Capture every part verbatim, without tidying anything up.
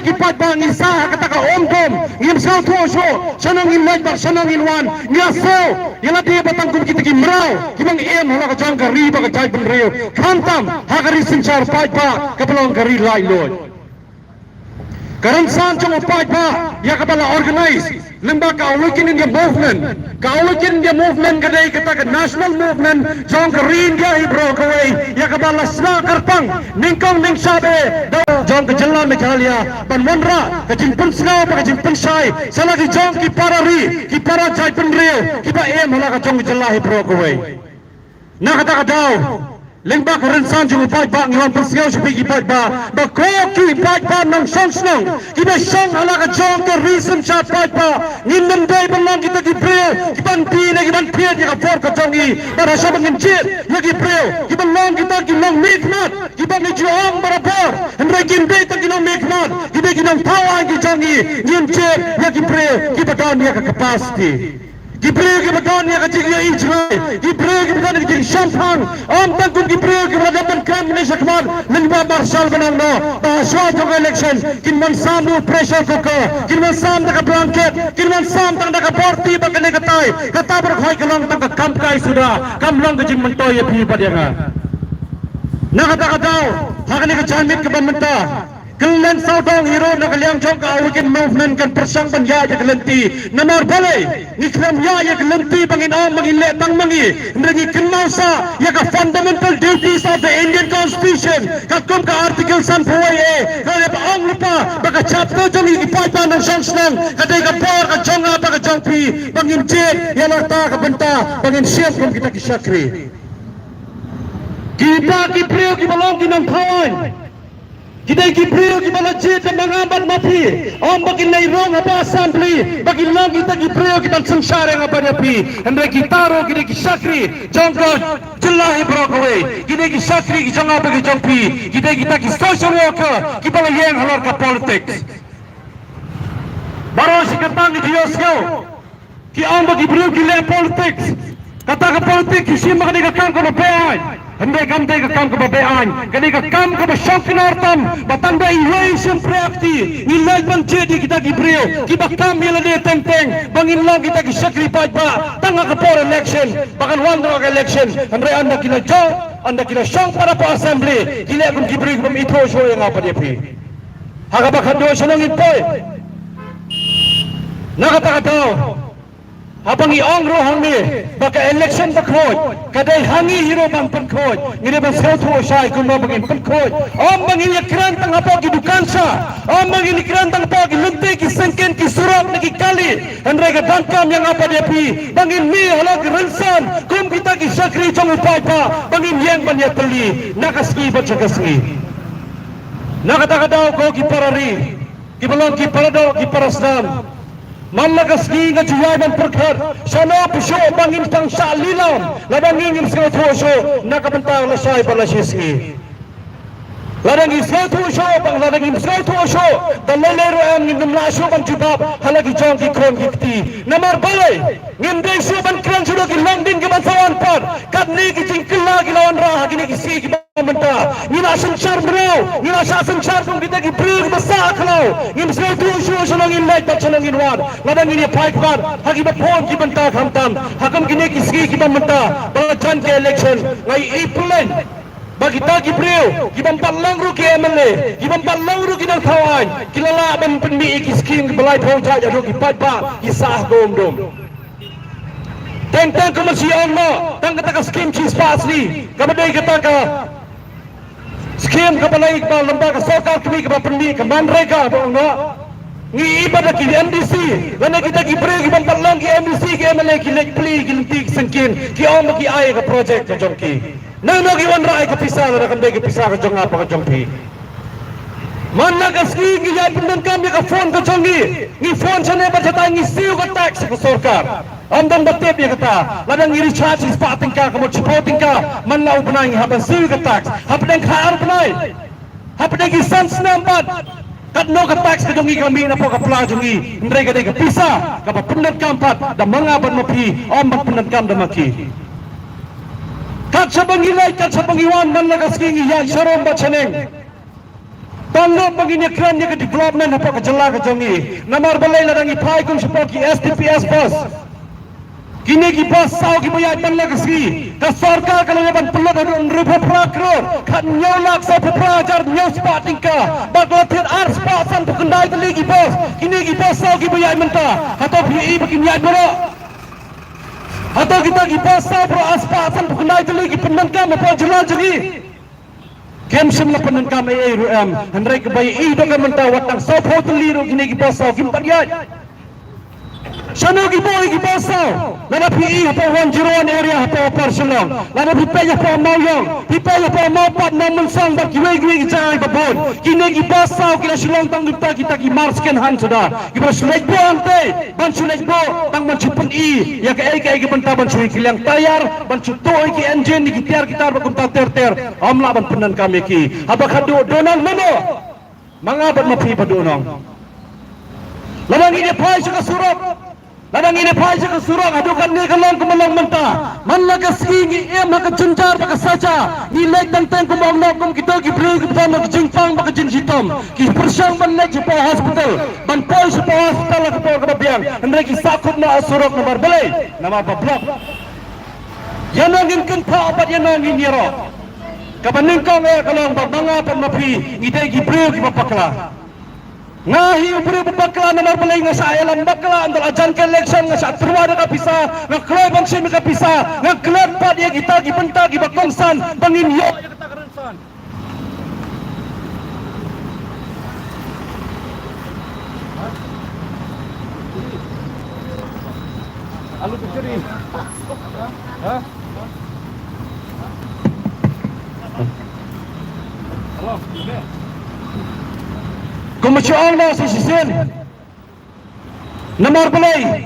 ki paidbah ngi sah ha kata ka umdum, ngim sngewthuh shuh shano ngin leit bad shano ngin wan. Ngi ïa sngewthuh ïa lade ba tang kum kita ki mraw kiba ngi im ha la ka jong ka ri bad ka jaitbynriew, khamtam ha ka ri synshar paidbah kaba long ka ri laitluid. Ka rynsan jong u paidbah ïa kaba la organise lyngba ka Awaken India Movement. Ka Awaken India Movement ka dei kata ka national movement jong ka ri India hi baroh kawei, ïa kaba la snoh kyrpang nyngkong nyngshap eh da jong ka jylla Meghalaya ban wanrah ka jingpynsngew bad ka jingpynshai sha la ki jong ki para ri, ki para jaitbynriew kiba im ha la ka jong ka jylla hi baroh kawei. Na kata ka daw, lyngba ka rynsan jong u paidbah ngi wan pynsngew sha phi ki paidbah ba ko ki paidbah nongshong shnong kiba shong ha la ka jong ka ri synshar paidbah, ngin ym dei ban long kita ki briew kiban die ne kiban thied ïa ka bor ka jong ngi. Bad hashwa ba ngin jied ïa ki briew kiban long kita ki nongmihkhmat kiba ngi ju ong barabor, hynrei kim dei tang ki nongmihkhmat, ki dei ki nongthaw aiñ ki jong ngi. Ngin jied ïa ki briew kiba don ïa ka capacity, ki briew kiba don ïa ka jingïohi jngai, ki briew kiba don ïa ka jingshemphang. Ym tang kum ki briew kiba la dep ban kren mynne shakhmat lyngba marshal ban ong noh, ba hashwa jong ka election kin wan sam da u pressure cooker, kin wan sam da ka blanket, kin wan sam tang da ka borti bad kane katai. Kata baroh hi ka long tang ka kam kai suda, kam long ka jingmyntoi ïa phi bad ïa nga. Na kata ka daw, ha kane ka janmiet kaba mynta, kylleng sawdong hi ruh na ka liang jong ka Awaken Movement kan pyrshang ban ïaid ïa ka lynti. Namar balei ngi khlem ïaid ïa ka lynti? Ba ngin ong ba ngin leh tang ma ngi, hynrei ngi kynmaw sa ïa ka fundamental duties of the Indian Constitution, katkum ka Article sanphew wei A, ka la ong lypa ba ka chapter jong ngi ki paidbah nongshong shnong ka dei ka bor ka jong nga bad ka jong phi, ba ngin jied ïa la kata ka bynta ba ngin shim kum kita ki shakri. Kita ki briew kiba long ki nongthaw aiñ, ki dei ki briew kiba la jied da ma nga bad ma phi. Ym ba kin leit rung ha ka assembly ba kin long kita ki briew kiban synshar ïa nga bad ïa phi, hynrei kita ruh ki dei ki shakri jong ka jylla hi baroh kawei. Ki dei ki shakri ki jong nga bad ki jong phi. Ki dei kita ki social worker kiba la ïeng halor ka politics. Baroh shi katta ngi ju ïohsngew ki ong ba ki briew ki leh politics. Kata ka politics ki shim ba ka dei ka kam kaba beaiñ. Hynrei kam dei ka kam kaba beaiñ, ka dei ka kam kaba shongknor tam, ba tang da iwei i shim priak kti ngi leit ban jied ïa kita ki briew kiba kam ïa lade teng teng ba ngin long kita ki shakri paidbah tang ha ka por election, ba kan wan tang ha ka election. Hynrei ynda ki la jop, ynda ki la shong pat hapoh assembly, ki leh kum ki briew kibym ithuh shuh ïa nga bad ïa phi. Ha kaba khatduh sha nongin poi. Na kata ka daw, haba ngi ong ruh hangne ba ka election bakhuid ka dei ha ngi hi ruh ban pynkhuid, ngi dei ban sngewthuh shai kumno ba ngin pynkhuid. Ym ba ngin ïakren tang hapoh ki dukan sha, ym ba ngin ïakren tang hapoh ki lynti, ki syngkien, ki surok ne ki kali. Hynrei ka donkam ïa nga bad ïa phi ba ngin mih halor ki rynsan kum kita ki shakri jong u paidbah ba ngin ïeng ban ïatylli na ka sngi bad sha ka sngi. Na kata ka daw ko ki para ri, kiba long ki para doh, ki para snam, man la ka sngi nga ju ïai ban pyrkhat shano phi shuh ba ngin tang shah lilam lada ngi ngim sngewthuh shuh na ka bynta lashai bad lashisngi. Lada ngi sngewthuh shuh, bad lada ngim sngewthuh shuh, da lei lei ruh em ngin ym lah shuh ban jubab ha la ki jong ki khun ki kti. Namar balei? Ngim dei shuh ban kren shuh da ki longdien kiban sa wan pat. Katne ki jingkylla ki la wanrah ha kine ki sngi kiba mynta. Ngi la synshar mraw, ngi la shah synshar kum kita ki briew kiba sah khlaw. Ngim sngewthuh shuh shano ngin leit bad shano ngin wan. Lada ngin ïa phai pat ha kiba phone ki bynta khamtam ha kum kine ki sngi kiba mynta ba la jan ka election. Nga ïohi pyrleng ba kita ki briew kibym pat long ruh ki M L A, kibym pat long ruh ki nongthaw aiñ, ki la lah ban pynmih ïa ki skim kiba laiphew jait haduh ki paidbah ki sah ha ka umdum. Teng teng kumba shu ong noh, tang kata ka skim shispah sli kaba dei kata ka skim kaba la ïa kaba lymda ka sorkar kmie kaba pynmih ka MGNREGA ba ong noh. Ngi i ba da ki M D C lane kita ki briew kibym pat long ki M D C ki M L A ki leit plie ki lynti ki syngkien, ki ong ba ki ai ka project ka jong ki. Nangno ki wanrah ïa ka pisa lada kam dei ka pisa ka jong nga bad ka jong phi? Man la ka sngi ngi ïai pyndonkam ïa ka phone ka jong ngi, ngi phone shane bad shatai ngi siew ka tax sha ka sorkar. Ym don ba tip ïa kata. Lada ngi recharge shispah tyngka, ka mut shiphew tyngka, man la u bnai ngi hap ban siew ïa ka tax. Hapdeng khatar bnai, hapdeng ki san snem pat, katno ka tax ka jong ngi ka mih napoh ka pla jong ngi? Hynrei ka dei ka pisa kaba pyndonkam pat da ma nga bad ma phi, ym ban pyndonkam da ma ki. Kat shaba ngi leit, kat shaba ngi wan, man la ka sngi ngi ïaid sharum bad shaneng. Tang ruh ba ngin ïakren ïa ka development hapoh ka jylla ka jong ngi. Namar balei lada ngi phai kum shapoh ki S T P S bus, kine ki bus saw kiba ïaid man la ka sngi, ka sorkar ka la ïa ban pynlut haduh hynriewphew phra klur khathynñiew lak sawphew phra hajar hynñiew spah tyngka. Bad ka la thied ar spah sanphew khyndai tylli ki bus. Kine ki bus saw kiba ïaid mynta, hato phi i ba kin ïaid baroh? Hato kita ki bus saw baroh ar spah sanphew khyndai tylli ki pyndonkam hapoh jylla jong ngi? Kim shym la pyndonkam ei ei ruh em, hynrei kaba i dei ka mynta wat tang sawphew tylli ruh kine ki bus saw kim pat ïaid. Shano ki boi ki bus saw? Lada phi i hapoh one zero one area hapoh Upper Shillong, lada phi peit hapoh Mawiong, phi peit hapoh Mawpat, Mawmynsong bad kiwei kiwei ki jaka kiba bun, kine ki bus saw ki la shu long tang kita kita ki mar second hand suda, kiba la shu leit buh hangtei ban shu leit buh tang ban shu pyni ïa kaei kaei ka bynta ban shu ïa ki liang tayar, ban shu tuh ïa ki engine ïa ki tiar ki tar bad kumta ter ter. Ym lah ban pyndonkam ïa ki. Haba khadduh don nang mano? Ma nga bad ma phi ba don nang. Lada ngin ïa phai sha ka surok, lada ngin ïa phai sha ka surok haduh katne ka long kumba long mynta. Man la ka sngi ngi im ha ka jynjar bad ka saja, ngi leit teng teng kumba ong noh kum kito ki briew kiba don ka jingpang bad ka jingshitom. Ki pyrshang ban leit shapoh hospital, ban poi shapoh hospital ha ka por kaba biang, hynrei ki sahkut noh ha surok. Namar balei? Namar ba block. Ïa nang ngin kynthoh bad ïa nang ngin ïaroh. Kaba nyngkong eh ka long ba ma nga bad ma phi ngi dei ki briew kiba bakla. Nga hi u briew ba bakla namar balei nga shah ïalam bakla, ynda la jan ka election nga shah tyrwa da ka pisa, nga kloi ban shim ïa ka pisa, nga klet pat ïa kita ki bynta kiba kongsan ba ngin ïoh ïa kata ka rynsan. Alu kachari. Ha? Hello. Kumba shu ong noh sa shisien. Namar balei?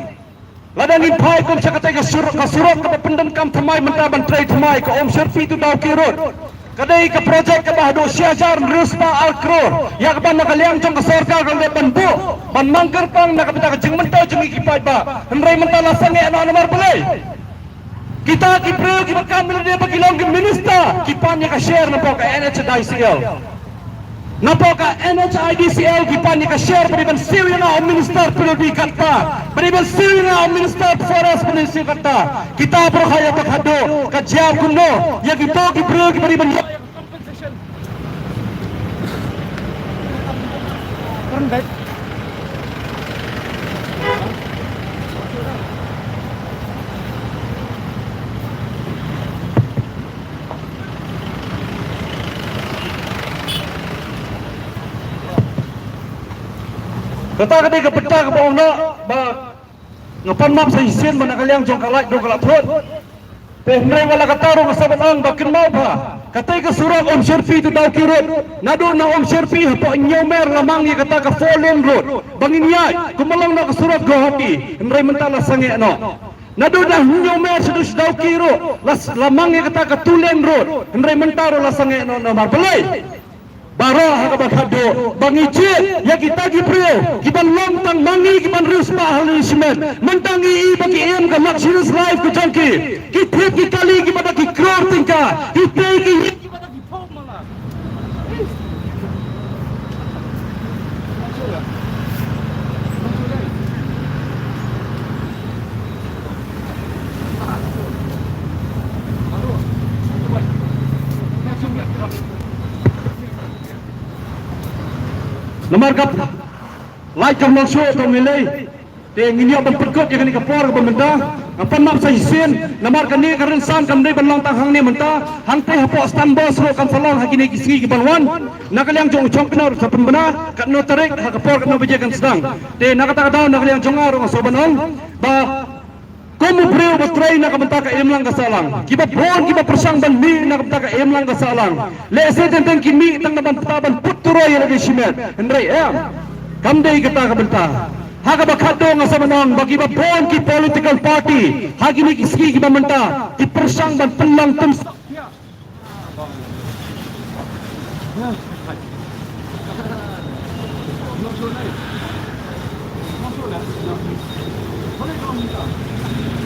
Lada ngin phai kum sha katei ka surok, ka surok kaba pyndonkam thymmai mynta ban trei thymmai, ka Umshyrpi to Dawki Road, ka dei ka project kaba haduh shi hajar hynriew spah ar klur, ïa kaba na ka liang jong ka sorkar ka la dep ban buh ban mang kyrpang na ka bynta ka jingmyntoi jong ngi ki paidbah. Hynrei mynta la sangeh noh. Namar balei? Kita ki briew kiba kam ïa lade ba ki long ki minister ki pan ïa ka share napoh ka N H I D C L. Napoh ka N H I D C L ki pan ïa ka share ba dei ban siew ïa nga u minister P W D katta, ba dei ban siew ïa nga u minister forest ba dei siew katta. Kita baroh ha ïa ba khadduh ka jia kumno ïa kito ki briew kiba dei ban ïa Kata ka dei ka bynta kaba ong noh ba nga pan map sa shisien ba na ka liang jong ka lait ruh ka la thrut. Te hynrei wat la katta ruh nga sa ban ong ba kynmaw ba katei ka surok Umshyrpi to Dawki Road, naduh na Umshyrpi hapoh Hynñiewmer la mang ïa kata ka four lane road ba ngin ïaid kumba long na ka surok Guwahati. Hynrei mynta la sangeh noh. Naduh na Hynñiewmer shaduh sha Dawki ruh la, la mang ïa kata ka two lane road. Hynrei mynta ruh la sangeh noh. Namar balei? Baroh ha kaba khadduh ba ngi jied ïa kita ki briew kiban long tang ma ngi kiban riewspah ha lade shimet. Mynta ngi i ba ki im ka luxurious life ka jong ki, ki thied ki kali kiba da ki klur tyngka, ki tei ki ïing kiba da ki phew mala. Namar ka lait kam long shuh to Mei Lei. Te ngin ïoh ban pynkut ïa kane ka por kaba mynta. Nga pan map sa shisien namar kane ka rynsan kam dei ban long tang hangne mynta. Hangtei hapoh stand bus ruh kan sa long ha kine ki sngi kiban wan. Na ka liang jong u Chongknor sa pynbna katno tarik, ha ka por katno baje kan sdang. Te na kata ka daw na ka liang jong nga ruh nga sngewbha ban ong ba kum u briew ba trei na ka bynta ka imlang ka sahlang, kiba bun kiba pyrshang ban mih na ka bynta ka imlang ka sahlang. Lehse teng teng ki mih tang na ban pynta ban put turoi ïa lade shimet. Hynrei em, kam dei kata ka bynta. Ha kaba khadduh nga sngewbha ban ong ba kiba bun ki political party ha kine ki sngi kiba mynta ki pyrshang ban pynlong tymmen.